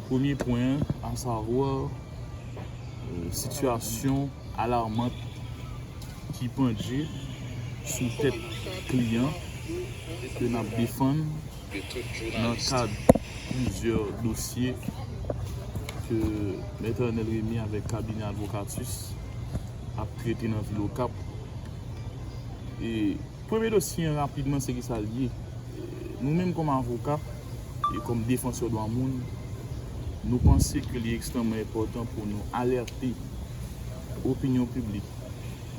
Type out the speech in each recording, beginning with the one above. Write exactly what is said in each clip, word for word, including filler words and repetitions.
Premye pwen an, asavwa, euh, sitiyasyon alarmant ki pandje sou tèt kliyan ke n ap defann nan kad plizyè dosye ke Mèt Arnel Remy avèk kabinè Advocatus ap trete nan vil Okap. E premye dosye an rapidman se ki sa l ye. Nou menm kòm avoka e kòm defansè dwa moun, nou panse ke li ekstrèmman enpòtan pou nou alète opinyon piblik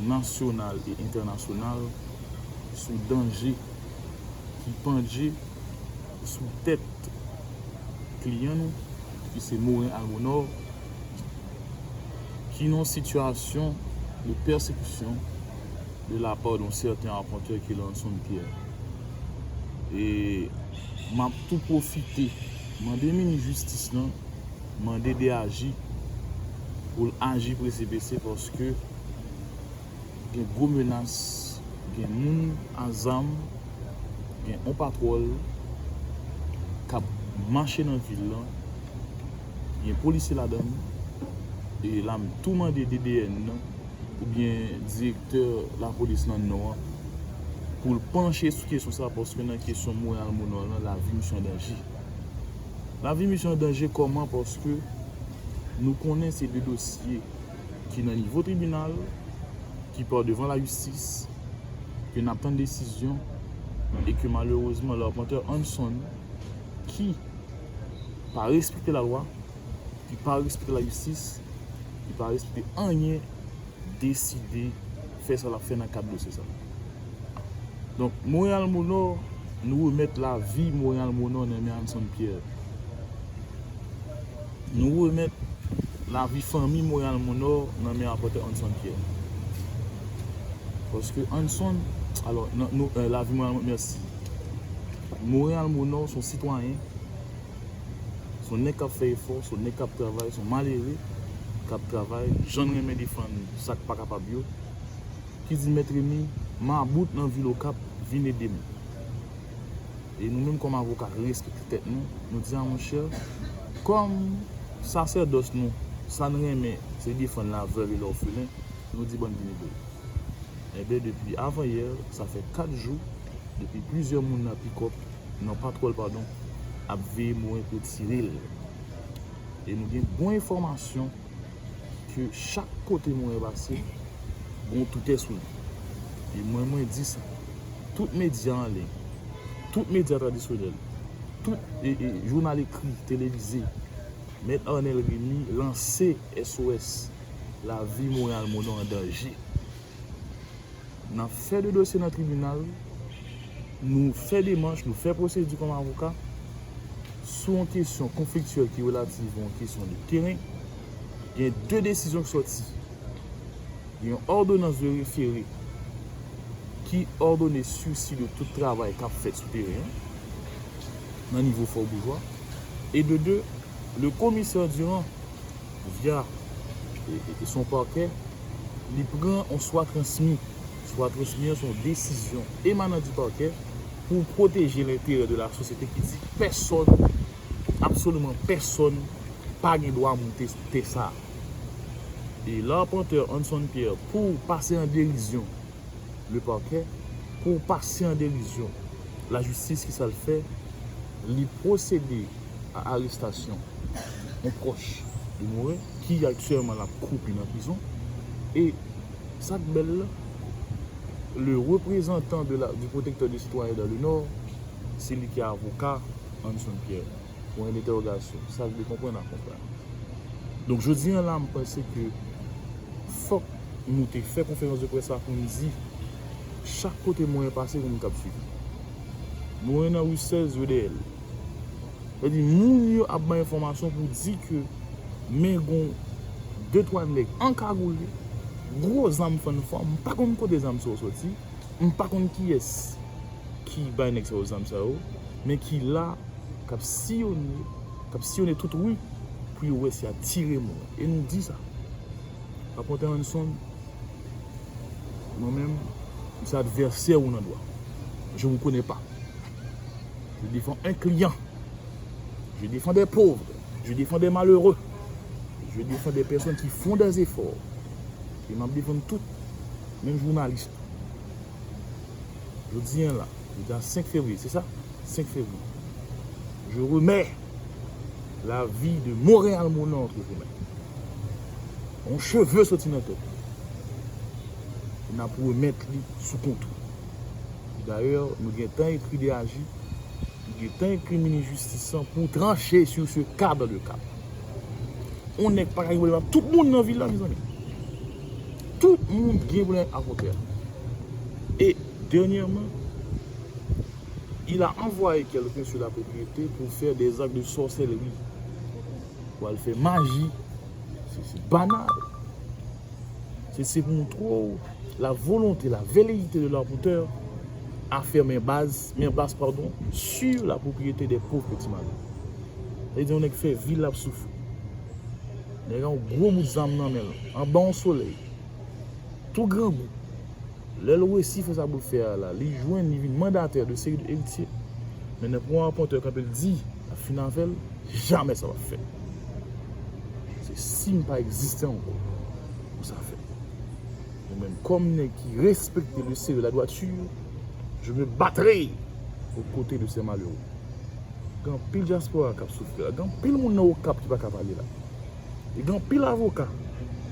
nasyonal e entènasyonal sou danje ki pandje sou tèt kliyan nou, ki se Morin Almonor, ki nan yon sitiyasyon de pèsekisyon de la part d'un certain arpenteur ki Ranson Pierre. E m ap tou pwofite mande minis jistis lan, mande D A J pou l aji prese prese paske gen gwo menas, gen moun a zam, gen yon patwòl k ap mache nan vil lan, gen polisye ladan l, e la m tou mande D D N nan, oubyen direktè lapolis nan Nò an, pou l panche sou kesyon sa, paske nan kesyon Morin Almonor lan, lavi misye an danje. Lavi misye an danje kòman? Paske nou konnen se de dosye ki nan nivo tribinal, ki pa devan lajistis, ke n ap tann desizyon, e ke malerezman, Larpentè Ranson, ki pa respekte lalwa, ki pa respekte lajistis, ki pa respekte anyen, deside fè sa l ap fè nan kad dosye sa. Donk, Morin Almonor, nou remèt lavi Morin Almonor nan men Ranson Pierre. Nou remèt lavi fanmi Morin Almonor nan men Larpentè Ranson Pierre. Paske Ranson, alò, nan, nou, euh, lavi Morin Almonor, mèsi. Morin Almonor se yon sitwayen, se yon nèg k ap fè efò, se yon nèg k ap travay, se yon malere k ap travay, jan l renmen defann sa k pa kapab yo, ki di, Mèt Remy, m about nan vil Okap, vin ede m. E nou menm kòm avoka ki respekte tèt nou, nou di a monchè, kòm sasèdòs nou, sa n renmen, se defann lavèv e lòfelen, nou di bann vin ede l. Enben, depi avanyè, sa fè kat jou, depi plizyè moun nan pikòp, nan patwòl, padon, ap veye Morin pou tire l. E nou gen bon enfòmasyon ke chak kote Morin pase, gon toutè sou li. E mwen, mwen di sa. Tout medya an liy, tout medya tradisyonèl, tout, e, e, jounal ekri, televize, Mèt Arnel Remy lanse S O S, lavi Morin Almonor an danje. N ap fè de dosye nan tribinal, nou fè demach, nou fè pwosedi kòm avoka sou yon kesyon konfliktyèl ki relativ a yon kesyon de teren. Gen de desizyon ki sòti. Gen yon òdonans de refere ki òdone sisi de tout travay k ap fèt sou teren an, nan nivo Fòboujwa. E de de, le komisè Durand, via, e, e, e son pakè, li pran yon swa transmi. Swa transmi an se yon desizyon emanan di pakè pou pwoteje lenterè de la sosyete ki di pèsonn, absoliman pèsonn, pa gen dwa moute sou tè sa a. E Larpentè Ranson Pierre, pou pase an derizyon le pakè, pou pase an derizyon lajistis, ki sa l fè? Li pwosede a arestasyon yon pwòch de Morin, ki aktyèlman l ap kwoupi nan prizon. E sa k bèl la, le reprezantan de la, du protecteur des citoyens dans le Nord, se li ki avoka Ranson Pierre. Pwen dentèwogasyon. Sa k vle konprann a konprann. Donk, jodi a la, m panse ke fòk nou te fè konferans de près la pou n di, chak kote Morin pase, gen moun k ap swiv li. Morin nan ri sèz, yo dèyè l. Sa vle di, moun yo ap bay enfòmasyon pou di ke, men gon de twa nèg ankagoule, gwo zam fann fò, m pa konn kote zam sa yo soti, m pa konn kiyès ki bay nèg sa yo zam sa yo, men ki la, k ap siyone, k ap siyone tout ri pou yo wè si y a tire moun. E nou di sa. Larpentè Ranson, mwen menm, m se advèsè ou nan dwa. Je vous connais pas. Je défends un client. Je défends des pauvres. Je défends des malheureux. Je défends des personnes qui font des efforts. E m ap defann tout, menm jounalis tou. Jodi a la, jodi a senk fevriye, se sa? Senk fevriye. Je remets la vie de Montréal Mona entre vos mains. Yon cheve soti nan tèt ou. E n ap remèt li sou kont ou. Dayè, nou gentan ekri D A J, nou gentan ekri minis jistis lan pou tranche sur ce cas dans le Cap. On nèg pa ka gen pwoblèm ak tout moun nan vil la, mezanmi. Tout moun gen pwoblèm ak Pòdpè. E dènyèman, il a envoyé quelqu'un sur la propriété pour faire des actes de sorcellerie. Pou al fè maji. Se, se banal. Se, se pou montre w la volonté, la velléité de l'arpenteur à faire main basse, main basse, pardon, sur la propriété des pauvres petits malheureux. Sa vle di yon nèg fè vi l ap soufri. Nèg an yon gwo bout zam nan men l, anba yon solèy. Tou grangou. Lè l resi fè sa pou l fè a la, li jwenn, li vin mandatè de seri de eritye. Men nan pou yon apantè kanpe l di, l ap fin avè l, jamè sa p ap fèt. Se si m pa egziste ankò pou sa fèt. Mwen menm, kòm nèg ki respekte le sérieux, la droiture, je me battrai aux côtés de ces malheureux. Gen anpil dyaspora k ap soufri la. Gen anpil moun nan Okap ki pa ka pale la. E gen anpil avoka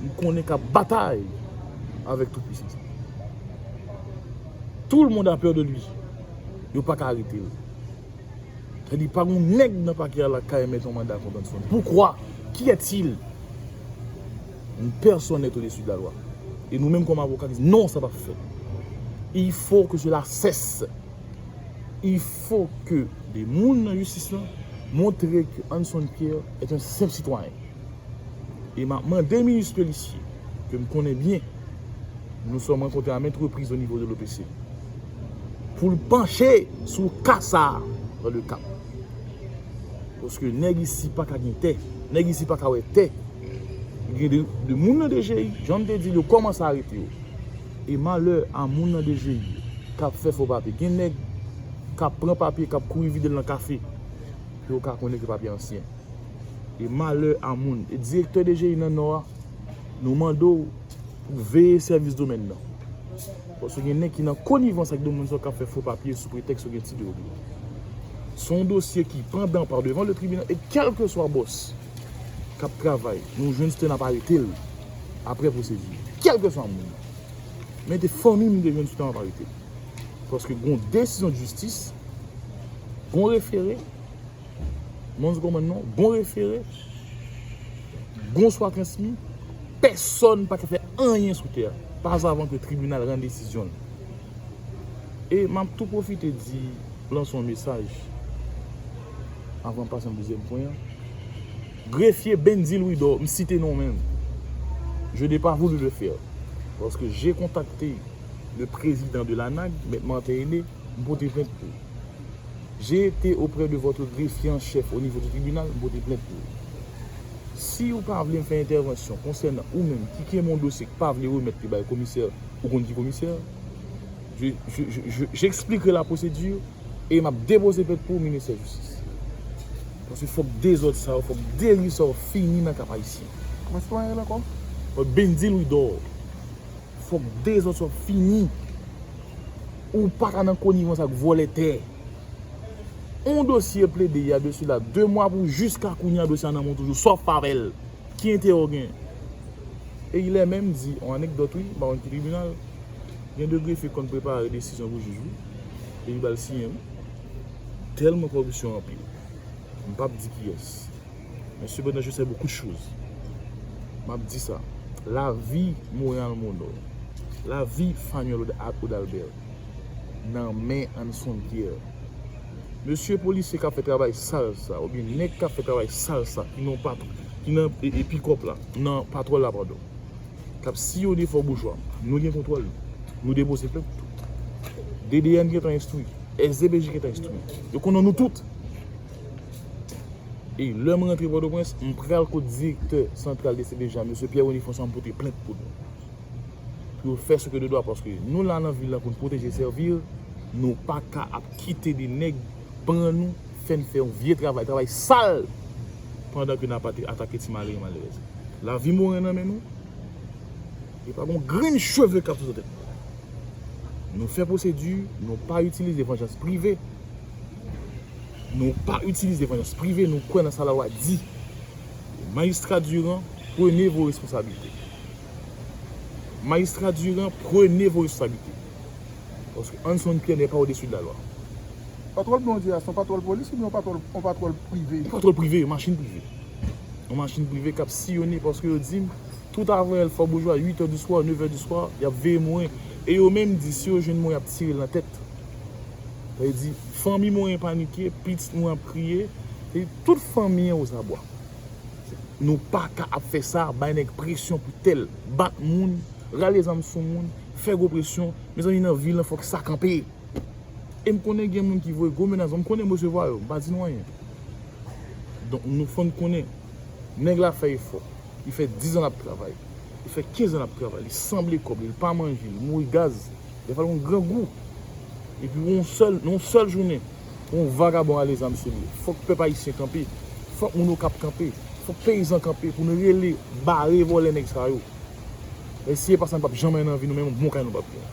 m konnen k ap batay avèk Toupwisan. Tout le monde a peur de lui. Yo pa ka arete l. Sa di pa gon nèg nan pakè a la k ka emèt yon manda kont Anderson. Poukwa? Qui est-il? Une personne n'est au-dessus de la loi. E nou menm kòm avoka, nou di non, sa p ap fèt. Il faut que cela cesse. Il faut que de moun nan jistis lan montre ke Anderson Pierre est un simple citoyen. E m ap mande minis Pélissier, ke m konnen byen, nous sommes rencontrés à maintes reprises au niveau de l'O P C, pou l panche sou ka sa a dans le Cap. Paske nèg isi pa ka gen tè, nèg isi pa ka wè tè. Gen de, de moun nan D G I, jan m te di l, yo kòmanse arete yo. E malè a moun nan D G I k ap fè fo papye. Gen nèg k ap pran papye, k ap kouri vide l nan kafe, pou yo ka konnen ke papye ansyen. E malè a moun. E direktè D G I nan Nò a, nou mande w pou veye sèvis domèn nan. Paske gen nèg ki nan konivans ak domèn sa yo k ap fè fo papye sou pretèks yo gen ti de yo. Se yon dosye ki pandan pa devan le tribinal e kèlkeswa bòs k ap travay, nou jwenn sou tè n ap arete l apre pwosedi. Kèlkeswa moun. Mete fanmi m te jwenn sou tè n ap arete l. Paske gon desizyon de jistis, gon refere, Mwen di kòman non, gon refere, gon swa transmi, pèsonn pa ka fè anyen sou tè a, pa avan ke tribinal rann desizyon l. E m ap tou pwofite di, lanse yon mesaj, avan m pase nan dezyèm pwen an. Grefye Bendil Widor, m site non w menm. Je n'ai pas voulu le faire, paske j'ai contacté le président de l'ANAG, Mèt Martin Aîné, m pote plent pou ou. J'ai été auprès de votre greffier en chef au niveau du tribunal, m pote plent pou ou. Si ou pa vle m fè entèvansyon konsènan ou menm ki kenbe yon dosye k pa vle remèt li bay komisè, ou konn ki komisè, je, je, je, je, j'expliquerai la procédure e m ap depoze plent pou ou ministè jistis. Paske fòk dezòd sa yo, fòk deriv sa yo fini nan Kap Ayisyen. Mwen sitwayen rele ankò? Fòk Bendil Widor. Fòk dezòd sa yo fini. Ou pa ka nan konivans ak vòlè tè. On dosye plede y a de sila de mwa pou jiska kounye a dosye a nan men w toujou, sa w ap fè avè l. Ki enterè w gen? E li menm di, yon anekdòt wi, m pa konn ki tribinal, gen de grefye k konn prepare desizyon pou jij wi, epi ba l siyen wi. Tèlman kòripsyon anpil. M p ap di kiyès. Men sepandan, je sais beaucoup de choses. M ap di sa. Lavi Montréal Monod, lavi Fanuel Od-, Odalbert nan men Anderson Pierre. Mesye polisye k ap fè travay sal sa, oubyen nèg k ap fè travay sal sa, ki nan pat-, ki nan, e, e, pikòp la, nan patwòl la, padon, k ap siyone Fò Boujwa, nou gen kontwòl li. Nou depoze plent. D D N gentan enstwi. S D P J gentan enstwi. Yo konnen nou tout. E lè m rantre Pòtoprens, m pral kot direktè santral D C P J a, mesye Pierre René François, m pote plent pou nou. Pou yo fè ce que de droit, paske nou la nan vil la pou n pwoteje, sèvi, nou pa ka ap kite de nèg pran nou, fè n fè yon vye travay, travay sal. pandan ke n ap ate- atake ti malere malerèz. Lavi Moren nan men nou. E pa gon grenn cheve k ap sou tèt nou. Nou fè pwosedi, nou pa itilize vanjans prive. Nou pa itilize vanjans prive, nou kwè nan sa lalwa di. Majistra Durand, prenez vos responsabilités. Majistra Durand, prenez vos responsabilités. Paske Anson Pierre n'est pas au-dessus de la loi. Patwòl Blondye a, se yon patwòl polis oubyen yon patwòl, yon patwòl prive? Patwòl prive, machin prive. Yon machin prive k ap siyone paske yo di m, tout avan èl Fò Boujwa, uit è di swa, nèf è di swa, y ap veye Moren. E yo menm di, si yo jwenn Moren, y ap tire l nan tèt. Sa vle di, fanmi Moren panike, pitit Moren ap kriye, e tout fanmi an ozabwa. Nou pa ka ap fè sa, bay nèg presyon pou tèl, bat moun, rale zam sou moun, fè gwo presyon. Mezanmi, nan vi lan, fòk sa kanpe. E m konnen gen moun ki voye gwo menas, m konnen m resevwa yo, m pa di nou anyen. Donk, nou fò n konnen, nèg la fè efò. Li fè diz an l ap travay. Li fè kenz an l ap travay. Li sanble kòb li, li pa manje, li mouri gaz. Dèfwa l gon grangou. Epi yon sèl, yon sèl jounen, yon vagabon rale zam sou li. Fòk pèp ayisyen kanpe. Fòk moun Okap kanpe. Fòk peyizan kanpe pou nou rele, bare vòlè nèg sa yo. E si e pa sa, n p ap janmen nan vi nou, menm bon kay nou p ap gen.